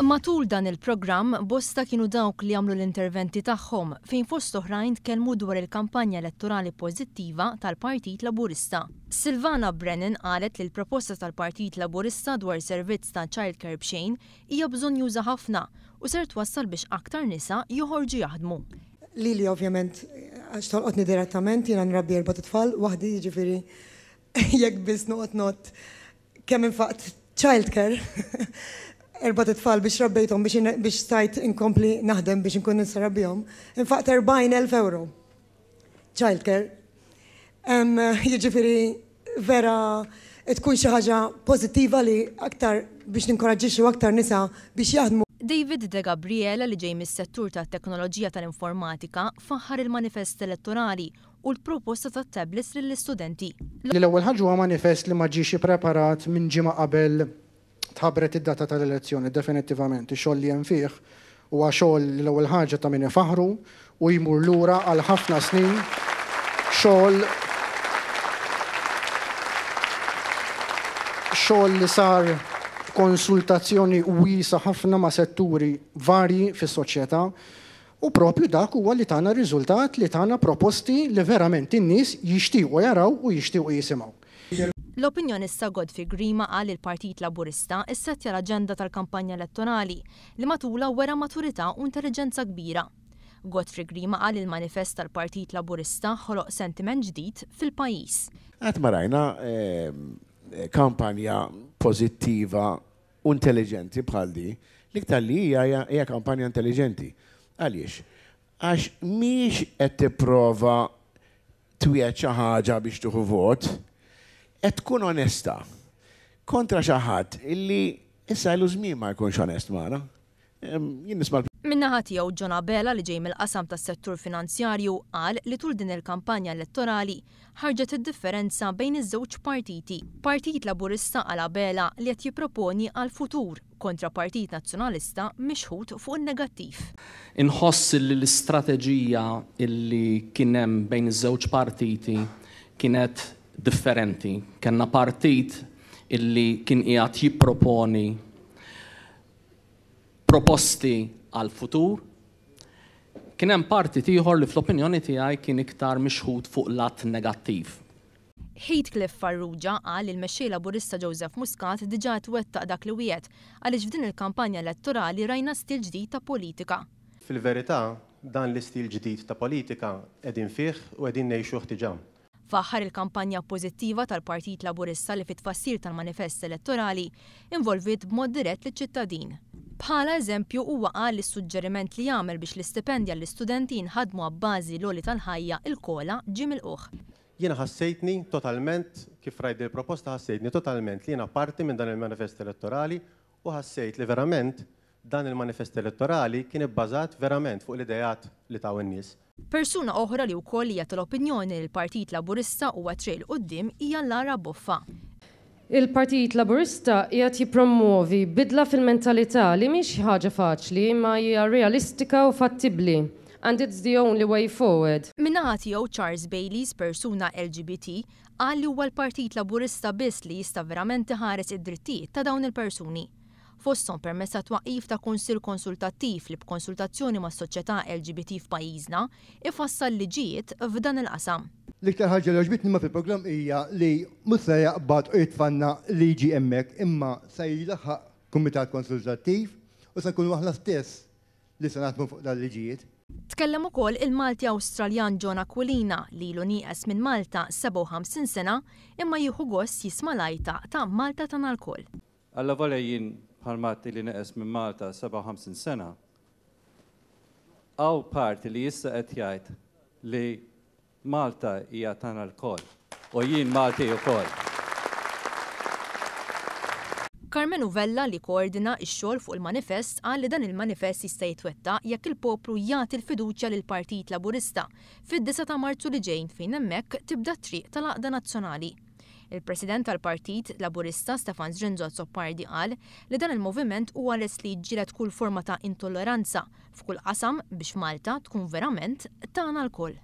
Matul dan il-programm, bosta kienu dawk li għamlu l-interventi tagħhom fejn fost oħrajn tkellmu dwar il-kampanja elettorali pożittiva tal-Partit Laburista. Silvana Brennan qalet li l-proposta tal-Partit Laburista dwar servizz ta' childcare b'xejn hija bżonnjuża ħafna u ser twassal biex aktar nisa joħorġu jaħdmu. Lili ovvjament għax tolqotni direttament, jiena nrabbi erbat itfal waħdi, jiġifieri jekk biss noqgħod ngħodd kemm infaqt childcare erbat itfal biex rabbejthom biex biex stajt inkompli naħdem biex inkun nista' nrabbihom, infaqt 40,000 euro childcare. Jiġifieri vera tkun xi ħaġa pożittiva li aktar biex ninkoraġġixxu aktar nisa biex jaħdmu. David Degabriele li ġej mis-settur tat-teknoloġija tal-informatika faħħar il-manifest elettorali u l-proposta tat-tablets lill-istudenti. L-ewwel ħaġa huwa manifest li ma ġiex ippreparat minn ġimgħa qabel tħabbret id-data tal-elezzjoni, definittivament. Ix-xogħol li hemm fih huwa xogħol li l-ewwel ħaġa ta' min ifaħħru u jmur lura għal ħafna snin xogħol xogħol li sar b'konsultazzjoni wiesgħa ħafna ma' setturi varji fis-soċjetà U proprju dak huwa li tana r-riżultat li tana proposti li verament in-nies jixtiequ jaraw u jixtiequ jisimgħu. L-opinjonista Godfrey Grima qal li l-Partit Laburista ssettja l-aġenda tal-kampanja elettorali li matulha wera maturità u intelliġenza kbira. Godfrey Grima qal li l-manifest tal-Partit Laburista ħoloq sentiment ġdid fil-pajjiż. Qatt ma rajna kampanja pożittiva u intelliġenti bħal di, l-iktar li hija hija kampanja intelliġenti. Għaliex? Għax mhijiex qed tipprova twiegħed xi ħaġa biex tieħu vot, qed tkun onesta kontra xi ħadd illi issa ilu żmien ma jkunx onest magħna. Jien nisma' Min-naħa tiegħu John Abela li ġej mill-qasam tas-settur finanzjarju qal li tul din il-kampanja elettorali ħarġet id-differenza bejn iż-żewġ partiti. Partit Laburista qal Abela li qed jipproponi għall-futur kontra Partit Nazzjonalista mixħut fuq in-negattiv. Inħoss li l-istrateġija li kien hemm bejn iż-żewġ partiti kienet differenti. Kellna partit illi kien qiegħed jipproponi proposti għall-futur. Kien hemm partit ieħor li fl-opinjoni tiegħi kien iktar mixħut fuq lat negattiv. Heathcliff Farrugia qal li l-Mexxej Laburista Joseph Muscat diġà qed iwettaq dak li wiegħed għaliex f'din il-kampanja elettorali rajna stil ġdid ta' politika. Fil-verità, dan l-istil ġdid ta' politika qegħdin fih u qegħdin ngħixuh diġà. Faħħar il-kampanja pożittiva tal-Partit Laburista li fit-tfassil tal-manifest elettorali involviet b'mod dirett liċ-ċittadin. Bħala eżempju huwa qal li s-suġġeriment li għamel biex l-istipendji għall-istudenti jinħadmu abbażi l-għoli tal-ħajja, il-COLA, ġie milqugħ. Jiena ħassejtni totalment, kif rajt din il-proposta ħassejtni totalment li jiena parti minn dan il-manifest elettorali u ħassejt li verament dan il-manifest elettorali kien ibbażat verament fuq l-ideat li taw in-nies. Persuna oħra li wkoll hija tal-opinjoni li l-Partit Laburista huwa triq 'il quddiem hija Lara Boffa. Il-Partit Laburista qiegħed jippromwovi bidla fil-mentalità li mhix xi ħaġa faċli imma hija realistika u fattibbli and it's the only way forward. Min-naħa tiegħu Charles Baylies, persuna LGBT, qal li huwa l-Partit Laburista biss li jista' verament iħares id-drittijiet ta' dawn il-persuni. fosthom permezz tat-twaqqif ta' Kunsill Konsultattiv li b'konsultazzjoni mas-soċjetà LGBT f'pajjiżna, ifassal liġijiet f'dan il-qasam. L-iktar ħaġa li għoġbitni ma fil-programm hija li mhux se jaqbad u jitfanna liġi hemmhekk imma se jlaħħaq kumitat konsultattiv u se nkunu aħna stess li se naħdmu fuq dan liġijiet. Tkellem ukoll il-Malti Awstraljan John Aquilina li ilu nieqes minn Malta 57 sena imma jieħu gost jisma' l-għajta ta' Malta tagħna lkoll. Allavolja jien bħal Matt ili neqes minn Malta 57 sena, hawn parti li issa qed jgħid li Malta hija tagħna lkoll u jien Malti ukoll. Karmenu Vella li koordina x-xogħol fuq il-manifest qal li dan il-manifest jista' jitwettaq jekk il-poplu jagħti l-fiduċja lill-Partit Laburista fid-disgħa ta' Marzu li ġej fejn hemmhekk tibda t-triq tal-għaqda nazzjonali. Il-President tal-Partit Laburista Stefan Zrinzo Azzopardi qal li dan il-moviment huwa lest li jiġġieled kull forma ta' intolleranza f'kull qasam biex Malta tkun verament tagħna lkoll.